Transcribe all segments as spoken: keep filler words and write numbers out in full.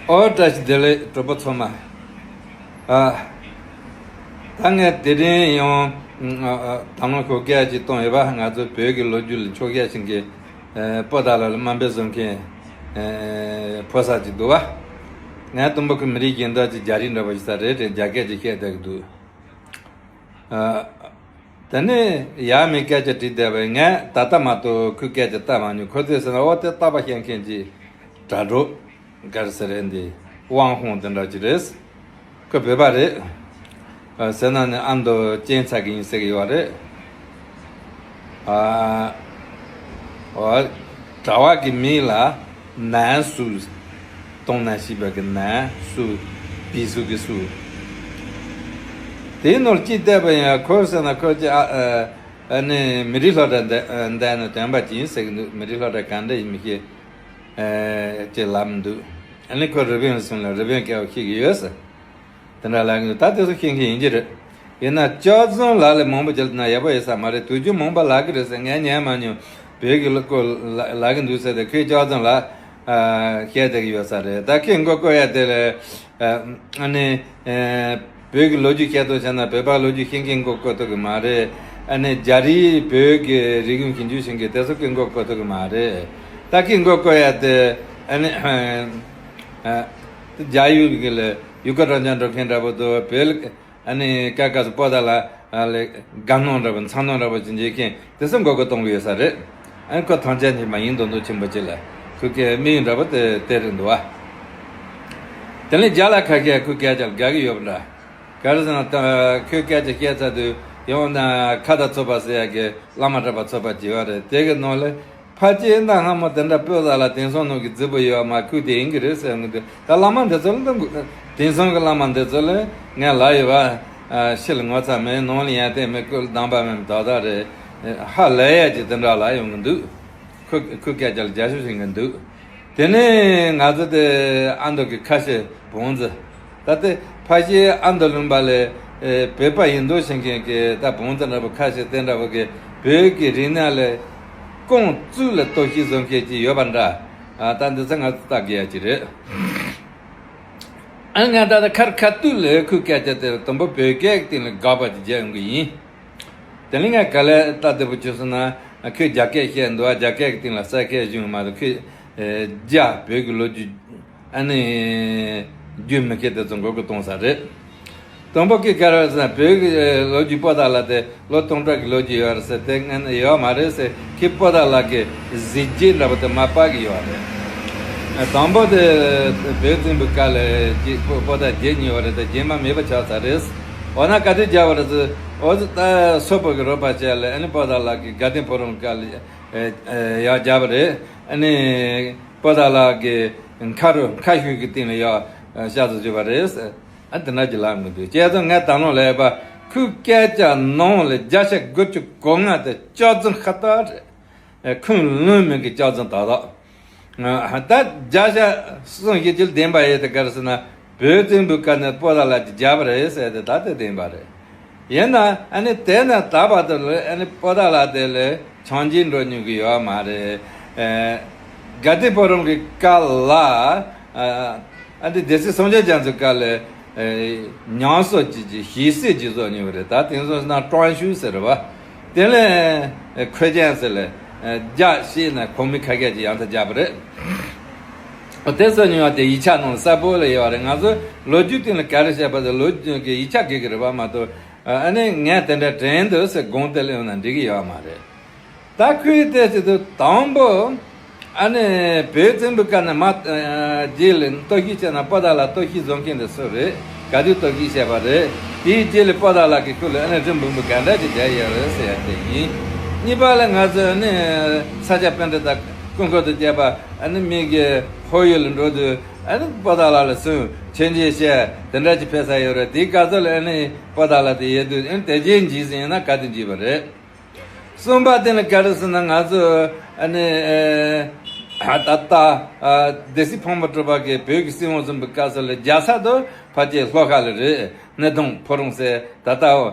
ཨོ་བཀྲ་ཤིས་བདེ་ལེགས་གྲོགས་པོ་ཚང་མ། ཨ། ད་ངས་དེ་རིང་ཡང་ཨ་ཨ་ད་ནང་ཁོ་སྐད་ཅིག་གཏོང་ཡོད་པ། ང་ཚོ་བོད་ཀྱི་ལོ་རྒྱུས་ལ་ཕྱོགས་ཞེན་གྱི་ཨ་པོ་ཏཱ་ལ་ལ་དམའ་འབེབས་བཟོ་མཁན་ཨ་ཕོ་གསར་ཅིག་འདུག་བ། ངས་དུམ་བུ་ཁོ་མི་རིགས་གཞན་དག་ཅིག་རྒྱ་རིགས་འདྲ་པོ་ཞིག་ས་རེད་དྲན་རྒྱ་སྐད་ཅིག་བཤད་བསྡད་ཀྱི་འདུག་ཨ། དེ་ནས་ཡ་མའི་སྐད་ཆ་དྲིས་བསྡད་པས། ངས་ད་ལྟ་མ་གཏོགས་ཁོའི་སྐད་ཆ་བལྟ་མ་མྱོང་། ཁོ་ཚོས་ཟེར་ན་ཨོ་དེ་རྟག་པར་བཤད་མཁན་གྱི་དྲ་གྲོགས་ག་རེ་ཟེར་རེད། འདི་དབང་ཧོང་དེ་འདྲ་ཅིག་རེད། ཁོ་བོད་པ་རེད། ཨ། ཟེར་ན་ནི་ཨ་མདོ་གཅན་ཚ་གི་ཡིན་ཟེར་གི་ཡོད་རེད། ཨ། ཨོ། གྲྭ་བ་གི་མིང་ལ་ནན་སུ། གཏོང་ན་ཤེས་པ་གི་ནན་སུ། པི་སུ་གི་སུ། དེའི་ནང་ལ་ཅིག་བལྟས་པ་ཡིན། ཁོ་ཟེར་ན་ཁོ་ཅི་ཨ་ཨ་ནི་མི་རིགས་སློབ་གྲྭ་འདི་འདི་ནི་སྟོན་པ་ཅིག་ཡིན་ཟེར་གི་འདུག་མི་རིགས་སློབ་གྲྭ་ག་འདྲ་ཡིན་མི་ཤེས། ཨ། ཅེས་ལབ་མི་འདུག་ཨ་ནི་ཁོ་རི་བོན་ལ་སོང་ལ་རི་བོན་སྐད་ཤེས་གི་ཡོད་ཟེར། དེ་འདྲ་ལབ་གི་འདུག་ད་དེ་ཚོ་ཤེས་མཁན་ཡིན་གྱི་རེད། ཡིན་ན་སྐྱག་རྫུན་ལབ་ལས་མང་པོ་བརྒྱབ་ན་ཡག་པོ་ཡོད་ས་མ་རེད། དུས་རྒྱུན་མང་པོ་ལབ་གི་རེད་ཟེར། ངས་ཉན་མ་མྱོང་། བོད་ཀྱི་ལོ་སྐོར་ལ་ལབ་གི་འདུག་ཟེར་ཏེ་ཁོས་སྐྱག་རྫུན་ལབ་ཨ་བཤད་བསྡད་ཀྱི་ཡོད་ས་རེད། ད་ཁོས་མགོ་བསྐོར་ཡ་དེ་ལ་ཨ་ནི་ཨ་བོད་ཀྱི་ལོ་རྒྱུས་བཤད་དོ་བྱས་ན། བོད་པ་ལོ་རྒྱུས་ཤེས་མཁན་མགོ་བསྐོར་ཐུབ་ཀྱི་མ་རེད། ཨ་ནི་རྒྱ་རིགས་བོད་ཀྱི་རིག་གཞུང་ཞིབ་འཇུག་བྱེད་མཁན་དེ་ཚོ་གིས་མགོ་བསྐོར་ཐུབ་ཀྱི་མ་རེད། ད་ཁོས་མགོ་བསྐོར་ཡ་དེ་ཨ་ནི་ཨ་རྒྱ་ཡུལ་གྱི་ལ་ཡུལ་སྐོར་སྤྲོ་འཆམ་འགྲོ་མཁན་འདྲ་པོ་འདུག་བོད་ལ་ཨ་ནི་སྐབས་སྐབས་སུ་པོ་ཏཱ་ལ་ལ་དགའ་སྣང་འདྲ་པོ་མཚར་སྣང་འདྲ་པོ་ཅིག་འཇལ་མཁན་དེ་ཚོ་མགོ་སྐོར་གཏོང་གི་ཡོད་ས་རེད། ཨ་ནི་ཁོ་ཐང་ཆེན་གྱི་མ་ཡིན་མདོག་མདོག་ཆེན་པོ་ཅིག་ལ་ཁོའི་སྐད་དམིགས་ཡུལ་འདྲ་པོ་དེ་དེ་རེད་འདུག་བ། དེ་ནས་རྒྱ་ལ་ཁ་ཤས་ཁོའི་སྐད་ཆ་ལ་དགའ་གི་ཡོད་པ་འདྲ། ག་རེ་ཟེར་ན་ད་ཁོའི་སྐད་ཆ་བཤད་ཚར་དུས་ཡང་ན་ཁ་བརྡ་ཚོགས་པ་ཟེར་ཡ་གི་བླ་མ་གྲྭ་པ་ཚོགས་པ་ཅིག་ཡོད་རེད། དེ་གི་ནང་ལ་ཕལ་ཆེར་གནའ་སྔ་མོ་དེ་འདྲ་པོ་ཏཱ་ལ་དེང་སང་ནང་གི་རྫིག་པོ་ཡོད་མ། ཁོས་དེ་ཡིན་གི་རེད་ཟེར་གི་འདུག་ད་བླ་མ་འདི་ཚོ་ལ་འདི་དེང་སང་གི་བླ་མ་འདི་ཚོ་ལ་ངས་ལབ་ཡོད་པ། ཕྱི་ལ་ངོ་ཚ་མེད། ནང་ལ་ཡོན་ཏན་མེད། སྐུ་ལ་གདམས་པ་མེད། ཏག་ཏག་རེད། ཧ་ལས་ཡ་ཅིག་དེ་འདྲ་ལབ་ཡོང་གི་འདུག་ཁོ་ཁོའི་སྐད་ཆ་ལ་རྒྱབ་སྐྱོར་བྱེད་མཁན་འདུག་དེ་ནས་ང་ཚོ་དེ་ཨ་མདོ་གི་ཁ་ཤས་བོང་རྫི། ད་ལྟ་ཕལ་ཆེར་ཨ་མདོ་ལུང་པ་ལ་ཨེ་བོད་པ་ཡིན་མདོག་བྱེད་མཁན་གྱི་ད་བོང་རྫི་འདྲ་པོ་ཁ་ཤས་དེ་འདྲ་པོ་གི་བོད་ཀྱི་རིག་གནས་ལ་རྐང་བཙུགས་ལ་གཏོར་བཤིག་བཟོ་མཁན་ཅིག་ཡོད་པ་འདྲ། ཨ་ད་འདི་ཚོ་ང་ཚོ་ལྟ་དགོས་ཡ་ཅིག་རེད། ཨ་ང་ད་ལྟ་ཁར་ཁ་ཐུག་ལ་ཁོའི་སྐད་ཆ་དེ་དུམ་བུ་བོད་སྐད་ཀྱི་སྟེང་ལ་དགག་པ་ཅིག་རྒྱག་ཡོང་གི་ཡིན། དེ་ནས་ངས་ག་ལེར་ལྟ་བདེ་པོ་བྱུང་སོང་ན། ཁོས་རྒྱ་སྐད་བཤད་འདུག་རྒྱ་སྐད་ཀྱི་སྟེང་ལ་གསལ་ཁ་བྱུང་མ་གཏོགས། ཁོས་ཨེ་རྒྱ་བོད་ཀྱི་ལོ་རྒྱུས་ཨ་ནི་རྒྱུས་མི་ཁེ་དེ་ཚོ་མགོ་སྐོར་གཏོང་ས་རེད། དང་པོ་ཁོས་ག་རེ་ཟེར་ན། བོད་ཀྱི་ལོ་རྒྱུས་པོ་ཏཱ་ལ་དེ་ལོ་སྟོང་ཕྲག་གི་ལོ་རྒྱུས་ཡོད་རེད་ཟེར་དེ། ང་ནི་ཡོད་མ་རེད་ཟེར། ཁོས་པོ་ཏཱ་ལ་གི་གཟི་བརྗིད་འདྲ་པོ་དེ་མར་སྤར་གི་ཡོད་རེད། དང་པོ་དེ་བོད་བཙན་པོའི་སྐབས་ལ་ཅིག་པོ་པོ་ཏཱ་རྗེ་གཉིས་ཡོད་རེད་དེ། རྗེས་མ་མེད་པ་ཆགས་ཚར་རེད། འོ་ན་ག་དུས་རྒྱབ་པ་རེད་ཟེར། འོ་ད་སོག་པོ་གི་རོགས་པ་བྱས་ལ་ཨ་ནི་པོ་ཏཱ་ལ་གི་དགའ་ལྡན་ཕོ་བྲང་སྐབས་ལ་ཨེ་ཨེ་ཡར་རྒྱབ་པ་རེད། ཨ་ནི་པོ་ཏཱ་ལ་གི་མཁའ་རུ་མཁའ་ཤུལ་གྱི་སྟེང་ལ་ཡར་ཨེ་ཤར་དུ་བརྗོད་པ་རེད། ཨ་དེ་འདྲ་ཅིག་ལབ་མི་འདུག་བྱས་ཙང་ངས་ད་ནང་ལབ་པ། ཁོའི་སྐད་ཆ་ནང་ལ་བརྒྱ་ཆ་དགུ་བཅུ་གོ་ལྔ་དེ་སྐྱག་རྫུན་ཤ་སྟག་རེད། ཨེ་ཁུངས་ལུང་མེད་ཀྱི་སྐྱག་རྫུན་ཏག་ཏག་ད་བརྒྱ་ཆ་གསུམ་བཞི་བཅུ་བདེན་པ་ཡོད་དེ། ག་རེ་ཟེར་ན་བོད་བཙན་པོའི་སྐབས་ནས་པོ་ཏཱ་ལ་གྱིས་བརྒྱབ་པ་རེད་ཟེར་དེ་ད་དེ་བདེན་པ་རེད། ཡིན་ན་ཨ་ནི་དེ་ནས་ད་བར་དུ་ལ་ཨ་ནི་པོ་ཏཱ་ལ་དེ་ལ་ཆང་རྒྱུན་འགྲོ་མྱོང་གི་ཡོད་མ་རེད། ཨེ་དགའ་ལྡན་ཕོ་བྲང་གི་སྐབས་ལ་ཨ་ཨ་འདི་སྡེ་སྲིད་སངས་རྒྱས་རྒྱ་མཚོའི་སྐབས་ལ་ཨེ་ཉམས་གསོ་བྱེད་ཀྱི་ཞིག་གསོ་ཅིག་བཟོ་མྱོང་བ་རེད། ད་དེང་སང་ན་ཀྲང་ཤུ་ཟེར་བ། དེ་ལས་ཨེ་ཁོས་ཀྱང་ཟེར་ལ་ཨེ་རྒྱ་ཤེས་ན་གོང་མའི་ཁ་སྐད་ཅིག་ཡང་དུ་རྒྱབ་པ་རེད། དེ་ཚོ་ཉུང་བ་དེ་ཡིག་ཆ་ནང་གསལ་པོ་ལ་ཡོད་རེད། ང་ཚོ་ལོ་རྒྱུས་སྟེང་ལ་ག་རེ་བཤད་པ་དེ་ལོ་རྒྱུས་ཀྱི་ཡིག་ཆ་དགོས་ཀྱི་རེད་པ་མ་གཏོགས། ཨ་ནི་ངས་དེ་འདྲ་དྲན་འདུག་ཟེར་དགོངས་དེ་ལ་ཡོང་ན་འགྲིག་གི་ཡོད་མ་རེད། ད་ཁོས་བལྟས་ཟེར་དུས་དང་པོ་ཨ་ནི་བོད་བཙན་པོའི་སྐབས་ནས་མ་རྗེས་ལ་གཏོར་བཤིག་བྱས་ན་པོ་ཏཱ་ལ་གཏོར་བཤིག་བཟོ་མཁན་དེ་སུ་རེད། ག་དུས་གཏོར་བཤིག་བྱས་པ་རེད། དེའི་རྗེས་ལ་པོ་ཏཱ་ལ་གི་སྐུ་ལ་ཨ་ནི་རི་འབུམ་པོ་ག་འདྲ་ཅིག་བསྡད་ཡོད་རེད་ཟེར་ཡ་དེ་ཡིན། གཉིས་པ་ལ་ང་ཚོས་ཨ་ནི་ས་སྐྱ་པཎྜི་ཏ་སྐུ་འཁོར་དུ་བསྐྱལ་བ། ཨ་ནི་མི་གི་ཧོར་ཡུལ་ལ་འགྲོ་དུས་ཨ་ནི་པོ་ཏཱ་ལ་ལ་སུ་མཆོད་མཇལ་བྱས་དེ་འདྲ་ཅིག་ཕེབས་ས་ཡོད་རེད། དེའི་སྐབས་སུ་ལ་ཨ་ནི་པོ་ཏཱ་ལ་དེ་ཡོད་དུས་ཨ་ནི་དེ་རྗེས་འཇིག་ཟིན་ཡིན་ན་ག་དུས་འཇིག་པ་རེད། གསུམ་པ་དེ་ནི་ག་རེ་ཟེར་ན། ང་ཚོ་ཨ་ནི་ཨེ་ད་ལྟ་ཨ་སྡེ་སྲིད་ཕག་མོ་གྲུ་པ་གིས་བོད་ཀྱི་སྲིད་དབང་བཟུང་བའི་སྐབས་སུ་ལ་རྒྱལ་ས་དུ་ཕལ་ཆེར་ལྷོ་ཁ་ལ་རེད། སྣེ་གདོང་ཕོ་བྲང་ཟེར་ད་ལྟ་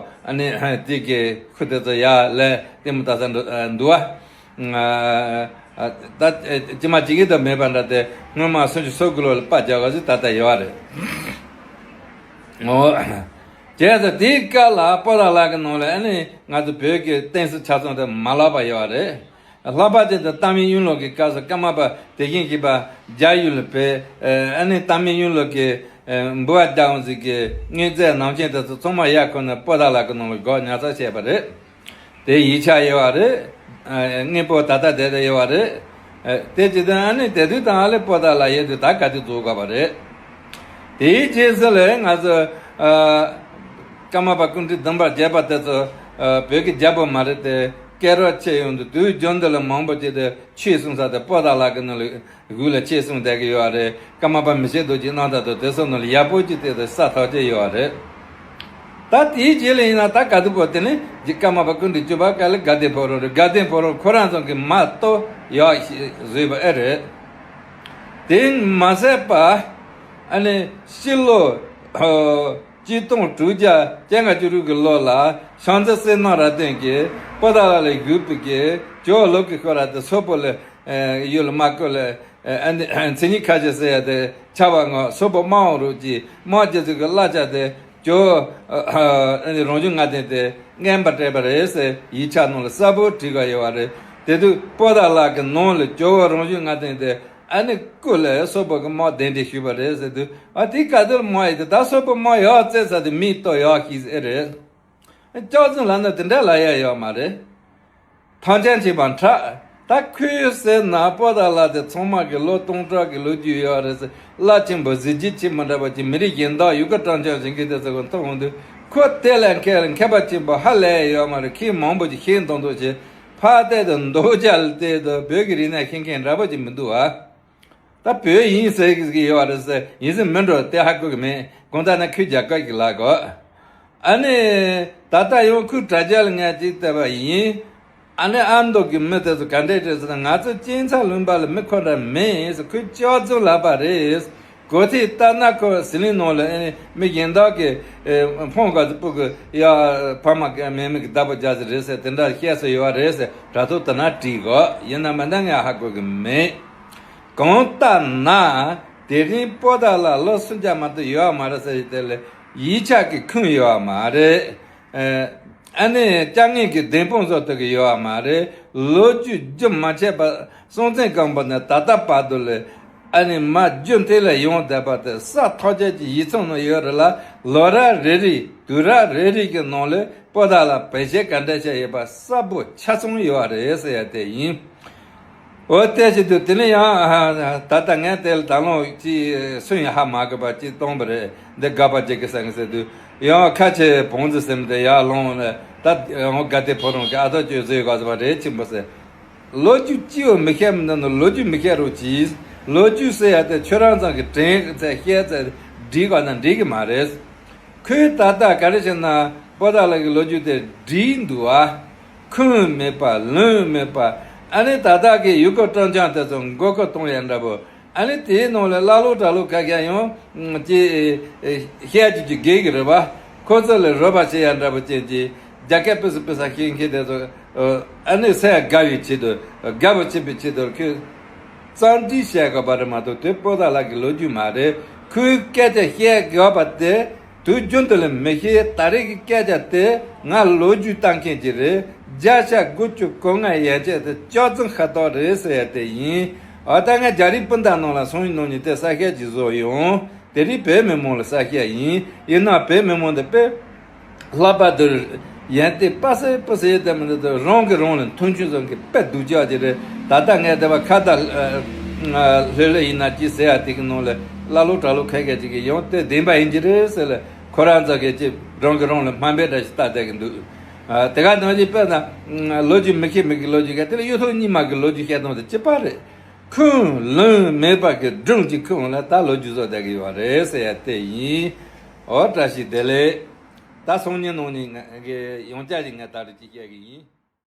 ཨ་ནི་དེ་གི་ཁུལ་དེ་ཚོ་ཡར་ལ་ལྟད་མོ་ལྟ་ས་འདུག་ཨ་འདུག་བ། ཨ་ ད་ཅི་མ་ཅི་གི་ད་མེད་པ་འདྲ་དེ་སྔོན་མ་སུམ་ཅུ་སོ་དགུ་ལོ་ལ་པ་རྒྱག་ག་ཟིག་ད་ལྟ་ཡོད་རེད། ཨོ། བྱས་ཙང་དེའི་སྐབས་ལ་པོ་ཏ་ལ་གི་ནང་ལ་ཨ་ནི་ང་ཚོ་བོད་ཀྱི་ཏེང་སི་ཆ་ཚང་དེ་མ་ལག་པ་ཡོད་རེད། ལྷག་པར་དུ་ཏཱ་མིལ་ཡུལ་ལུགས་ཀྱི་སྐབས་སུ་ཀརྨ་པ་དེ་བཞིན་གཤེགས་པ་རྒྱ་ཡུལ་ལ་ཕེབས། ཨ་ནི་ཏཱ་མིལ་ཡུལ་ལུགས་ཀྱི་འབུལ་བ་རྒྱག་འོང་ཟིག་གི་དངོས་རྫས་ནང་ཆེན་དེ་ཚོ་ཚང་མ་ཡར་ཁུར་ནས་པོ་ཏ་ལ་གི་ནང་ལ་སྒོ་ཉར་ཚགས་བྱས་པ་རེད། དེ་ཡིག་ཆ་ཡོད་པ་རེད། དངོས་པོ་ད་ལྟ་བསྡད་དེ་ཡོད་པ་རེད། དེ་ཇི་ལྟར་ཨ་ནི་དེ་དུས་དང་ཨ་ལེ་པོ་ཏ་ལ་ཡོད་དུས་ད་ག་དུས་རྫོགས་དགོས་པ་རེད། དེའི་རྗེས་སུ་ལས་ང་ཚོ་ཀརྨ་པ་སྐུ་ཕྲེང་བདུན་པ་བརྒྱད་པ་དེ་ཚོ་བོད་ཀྱི་རྒྱལ་པོ་མ་རེད་དེ་སྐད་རོགས་ཆེ་ཡོང་དུས་དུས་རྒྱུན་དུ་ལ་མང་པོ་ཅིག་དེ་ཆོས་གསུང་ས་དེ་པོ་ཏ་ལ་གི་ནང་ལ་གུ་ལ་ཆོས་གསུང་བསྡད་ཀྱི་ཡོད་རེད། ཀརྨ་པ་མི་ཤེས་རྡོ་རྗེ་གནང་ད་དོ་དེ་ཚོ་ནང་ལ་ཡག་པོ་ཅིག་དེ་དེ་ས་ཐག་ཆོད་ཡོད་རེད། ད་དེའི་རྗེས་ལ་ཡིན་ན་ད་ག་དུས་པོ་དེ་ནི་རྗེ་ཀརྨ་པ་སྐུ་ཕྲེང་བཅུ་པ་ཀ་ལི་དགའ་ལྡན་ཕོ་བྲང་རེད། དགའ་ལྡན་ཕོ་བྲང་ཁོ་རང་ཚོ་གི་མ་གཏོགས་ཡག་ཞིག་བཟོས་པ་ཨེ་རེད། དེ་མ་ཟད་པ་ཨ་ནི་ཕྱི་ལོ་ཆིག་སྟོང་དྲུག་བརྒྱ་བཅོ་ལྔ་བཅུ་དྲུག་གི་ལོ་ལ་ཤང་ཙེ་སེར་སྣ་ར་ཏན་གྱིས་པོ་ཏ་ལ་ལ་བཞུགས་པའི་གི་ཇོ་ལོ་ཀི་ཁོ་ར་དེ་སོག་པོ་ལ་ཡུལ་ལ་མ་བསྐོས་ལ། ཨ་ནི་མཚན་ཉིད་ཁ་ཆེ་ཟེར་ཡ་དེ་ཆ་བ་ངོ་སོག་པོ་དམག་དབང་རུ་ཅིག་དམག་རྒྱལ་ཚུལ་གྱི་བླ་ཆ་དེ་ཇོ་ཨ་ནི་རང་བྱུང་ལྔ་ལྡན་དེ་རྔན་པ་སྤྲད་པ་རེད་ཟེར་ཡིག་ཆ་ནང་ལ་གསལ་པོ་བྲིས་ག་ཡོད་པ་རེད། དེ་དུས་པོ་ཏ་ལ་གི་ནང་ལ་ཇོ་བོ་རང་བྱུང་ལྔ་ལྡན་དེ་ཨ་ནི་བསྐོས་ལ་སོག་པོ་གི་དམག་གདན་འདྲེན་ཞུས་པ་རེད་ཟེར་དུས་ཨ་དེ་ག་དུས་དམག་ཡིན་དེ་ད་སོག་པོ་དམག་ཡག་བཙལ་ས་དེ་མི་ལྟོ་ཡག་ཤིག་ཨེ་རེད། སྐྱག་རྫུན་ལབ་ན་དེ་འདྲ་ལབ་ཡ་ཡོད་མ་རེད། ཐང་ཆེན་བྱེད་པ་འཁྲབ། ད་ཁོས་ཟེར་ན་པོ་ཏ་ལ་དེ་ཚང་མ་གི་ལོ་སྟོང་ཕྲག་གི་ལོ་རྒྱུས་ཡོད་རེད་ཟེར། བླ་ཆེན་པོ་གཟི་བརྗིད་ཆེ་མི་འདྲ་བ་ཅིག་མི་རིགས་གཞན་དག་ཡུལ་སྐོར་སྤྲང་འཁྱམ་ཞིག་གི་དེ་ཚོ་གི་མཐོང་འོང་དུས་ཁོ་དེ་ལ་མཁས་མཁས་པ་ཆེན་པོ་ཧ་ལས་ཡོད་མ་རེད། ཁྱེད་མང་པོ་ཅིག་ཤེས་མདོག་མདོག་བྱེད། ཕ་དེ་དང་མདོག་ཅག་ལ་བལྟས་དུས་བོད་ཀྱི་རིག་གནས་ཤེས་མཁན་འདྲ་པོ་ཅིག་མི་འདུག་ཨ། ད་བོད་ཡིན་ཟེར་གི་ཡོད་རེད་ཟེར་ཡིན་ཟེར་མིན་འགྲོ་དེ་ཧ་གོ་གི་མེད། གང་ལྟར་ན་ཁོས་རྒྱ་སྐད་ཀྱི་ལབ་གོ། ཨ་ནི་ད་ལྟ་ཡང་ཁོའི་དྲ་རྒྱ་ལ་ངས་ཅིག་བལྟས་པ་ཡིན། ཨ་ནི་ཨ་མདོ་གི་མི་དེ་ཚོ་ག་འདྲས་རེད་ཟེར་ན་ང་ཚོ་གཅན་ཚ་ལུང་པ་ལ་མི་ཁོ་འདྲ་མེད་ཟེར། ཁོས་སྐྱག་རྫུན་ལབ་པ་རེད། གོ་ཐོས་ལྟར་ན་ཁོ་ཟི་ལིང་ནང་ལ་ཨ་ནི་མི་གཞན་དག་གི་ཨེ་ཕོང་ག་ཚོད་སྤུ་གུ་ཡ་ཕ་མ་ག་མེད་མི་གི་བདག་པོ་རྒྱག་ཟེར་རེད་ཟེར་དེ་འདྲ་བཤད་སྲོལ་ཡོད་རེད་ཟེར་དྲ་ཐོག་དེ་ན་བྲིས་གོ། ཡིན་ན་མ་འདྲ་ངས་ཧ་གོ་གི་མེད། གང་ལྟར་ན་དེ་རིང་པོ་ཏ་ལ་ལོ་སུམ་བརྒྱ་མ་གཏོགས་ཡོད་མ་རེད་ཟེར་ཡི་དེ་ལ་ཡིག་ཆ་གི་ཁུངས་ཡོད་མ་རེད། ཨ་ནི་ལྕགས་རྔན་གྱི་བདེན་དཔང་བཟོ་ཐུབ་ཀྱི་ཡོད་མ་རེད། ལོ་རྒྱུས་རྒྱུན་མ་ཆད་པ་སྲོང་བཙན་སྒམ་པོ་ནས་ད་ལྟ་བར་དུ་ལ་ཨ་ནི་མ་རྒྱུན་དེ་ལ་ཡོང་བསྡད་པ་དེ་ས་ཐག་ཆོད་ཀྱི་ཡིག་ཚང་ནང་ཡོད་རེད་ལ། ལོ་རབས་རེ་རེ་དུས་རབས་རེ་རེ་གི་ནང་ལ་པོ་ཏ་ལ་བེད་སྤྱོད་ག་འདྲ་བྱས་ཡོད་པ་གསལ་པོ་ཆ་ཚང་ཡོད་རེད་ཟེར་ཡ་དེ་ཡིན། འོ་དེ་བྱེད་དུས་དེ་ནས་ཡང་ད་ལྟ་ངས་དེ་ལ་ད་ལོ་ཅི་སུན་ཧ་མ་གི་པ་ཅི་གཏོང་པ་རེད། འདི་དགའ་པ་ཅིག་གི་ས་ངས་ཟེར་དུས་ཡང་ཁ་ཆེ་བོང་རྫི་སེམས་དེ་ཡར་ལོང་ནས་ད་ཡང་དགའ་ལྡན་ཕོ་བྲང་གི་ཨ་ཐོ་ཅོས་ཟེར་ག་ཟེར་བ་རེད་ཆེན་པོ་ཟེར། ལོ་རྒྱུས་ཅི་ཡོད་མི་ཤེས་མི་འདུག་ནོ། ལོ་རྒྱུས་མི་ཤེས་རོགས་གྱིས། ལོ་རྒྱུས་ཟེར་ཡ་དེ་ཁྱོད་རང་ཚང་གི་དྲན་ཚེ་ཤེས་ཚེ་འགྲིག་ག་ན་འགྲིག་གི་མ་རེད། ཁོས་ད་ལྟ་ག་རེ་བྱས་ན་པོ་ཏ་ལ་གི་ལོ་རྒྱུས་དེ་བྲིས་འདུག་ཨ། ཁུངས་མེད་པ་ལུང་མེད་པ། ཨ་ནི་ད་ལྟ་གི་ཡུལ་སྐོར་སྤྲང་འཁྱམ་དེ་ཚོ་མགོ་སྐོར་གཏོང་ཡ་འདྲ་པོ། ཨ་ནི་དེའི་ནང་ལ་ཀླ་ཀློ་གྲྭ་ལོག་ཁ་ཤས་ཡང་ཅི་བཤད་རྒྱུ་ཅིག་དགོས་ཀྱི་རེད་པ། ཁོ་ཚོ་ལ་རོགས་པ་བྱེད་ཡ་འདྲ་པོ་ཅན་གྱི་རྒྱ་སྐད་ཕུན་སུམ་ཚོགས་ཤེས་མཁན་དེ་ཚོ་ཨ་ནི་སེམས་དགའ་བའི་ཆེད་དུ་དགའ་པོ་བྱེད་པའི་ཆེད་དུ་ཁོས་རྩོམ་བྲིས་བྱས་དགོས་པ་རེད་མ་གཏོགས་དེ་པོ་ཏ་ལ་གི་ལོ་རྒྱུས་མ་རེད། ཁོའི་སྐད་ཆ་བཤད་དགོས་པ་དེ་དུས་རྒྱུན་དུ་ལ་མི་ཤེས། ད་རེས་ཀྱི་སྐད་ཆ་དེ་ང་ལོ་རྒྱུས་ལྟ་མཁན་ཅིག་རེད། བརྒྱ་ཆ་དགུ་བཅུ་གོ་ལྔ་ཡན་ཆད་དེ་སྐྱག་རྫུན་ཤ་སྟག་རེད་ཟེར་ཡ་དེ་ཡིན། འོ་ད་ངས་རྒྱ་རིགས་སྤུན་ཟླ་ནང་ལ་སང་ཉིན་གནངས་ཉིན་དེ་གསལ་བཤད་ཅིག་བཟོ་ཡོང་། དེ་རིང་བོད་མི་མང་ལ་གསལ་བཤད་ཡིན། ཡིན་ན་བོད་མི་མང་དེ་དཔེ་ལྷག་པར་དུ་ཡན་ཏེ་པ་སེ་པ་སེ་དེ་མི་འདུག་དེ་རང་གི་རང་ལ་མཐོང་ཆུང་བཟོ་མཁན་དཔེ་སྡུག་ཅག་ཅིག་རེད། ད་ལྟ་ངས་དེ་བ་ཁ་བརྡ་ལྷོད་ལྷོད་ཡིན་ན་ཅི་ཟེར་ཡ་དེ་གི་ནང་ལ་ཀླ་ཀློ་གྲྭ་ལོག་ཁ་ཤས་ཅིག་གིས་ཡང་དེ་བདེན་པ་ཡིན་གྱི་རེད་ཟེར་ལ་ཁོ་རང་ཚོ་གིས་ཅི་རང་གི་རང་ལ་དམའ་འབེབས་འདྲ་ཞིག་ལྟ་བསྡད་གི་འདུག་དེ་ག་ནང་བཞིན་དཔེར་ན་ལོ་རྒྱུས་མི་ཤེས་མི་གི་ལོ་རྒྱུས་ག་དེ་ལ་གཡུ་ཐོག་རྙིང་མ་གི་ལོ་རྒྱུས་བཤད་སྟངས་དེ་གཅིག་པ་རེད། ཁུངས་ལུང་མེད་པ་གི་སྒྲུང་གཅིག་ཁུངས་ལ་ད་ལོ་རྒྱུས་བཟོ་བསྡད་གི་ཡོད་རེད་ཟེར་ཡ་དེ་ཡིན། འོ་བཀྲ་ཤིས་བདེ་ལེགས། ད་སང་ཉིན་གནངས་ཉིན་ང་གི་ཡང་བསྐྱར་ཞིག་ངས་ད་རེས་ཅིག་བཤད་གི་ཡིན།